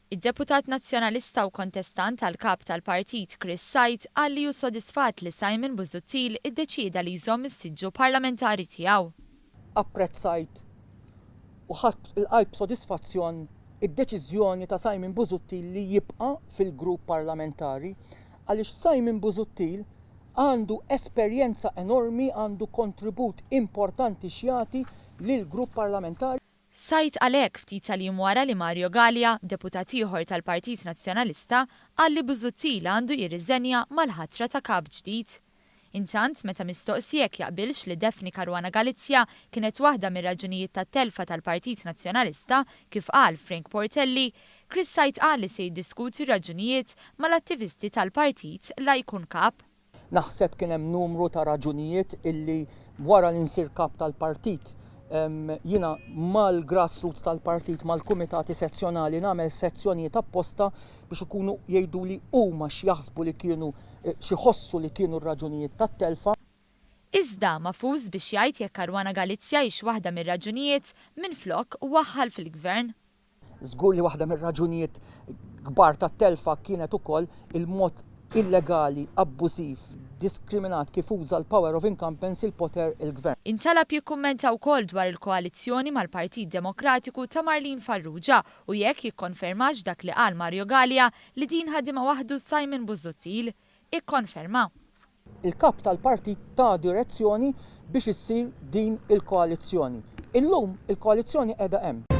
Id-deputat Nazzjonalista u kontestant għal kap tal-partit Chris Said qal li hu sodisfatt li Simon Busuttil iddeċieda li jżomm is-siġġu parlamentari tiegħu. Apprezzajt u ħadt il-qalb sodisfazzjon id-deċiżjoni ta' Simon Busuttil li jibqa' fil-grupp parlamentari għaliex Simon Busuttil għandu esperjenza enormi, għandu kontribut importanti x'jagħti lill-grupp parlamentari. Said qal hekk ftit tal-jiem wara li Mario Galea, deputat ieħor tal-Partit Nazzjonalista, qal li Busuttil għandu jirriżenja mal-ħatra ta' kap ġdid. Intant, meta mistoqsi jekk jaqbilx li Daphne Caruana Galizia kienet waħda mir-raġunijiet tat-telfa tal-Partit Nazzjonalista, kif qal Frank Portelli, Chris Said qal li se jiddiskuti r-raġunijiet mal-attivisti tal-partit la jkun kap. Naħseb kien hemm numru ta' raġunijiet illi wara li nsir kap tal-partit jiena mal-grassroots tal-partit, mal-kumitati sezzjonali nagħmel sezzjonijiet apposta biex ikunu jgħiduli huma x'jaħsbu li kienu x'iħossu li kienu r-raġunijiet tat-telfa. Iżda, magħfus biex jgħid jekk Caruana Galizia hix waħda mir-raġunijiet, minflok waħħal fil-Gvern. Żgur li waħda mir-raġunijiet kbar tat-telfa kienet ukoll il-mod illegali, abbużiv, diskriminat kif uża l-power of incumbency, l-poter il-Gvern. Intalab jikkummenta wkoll dwar il-koalizzjoni mal-Partit Demokratiku ta' Marlene Farrugia u jekk jikkonfermax dak li qal Mario Galea li din ħadimha waħdu Simon Busuttil. Ikkonferma. Il-Kap tal-Partit ta direzzjoni biex issir din il-koalizzjoni. Illum il-koalizzjoni qiegħda hemm.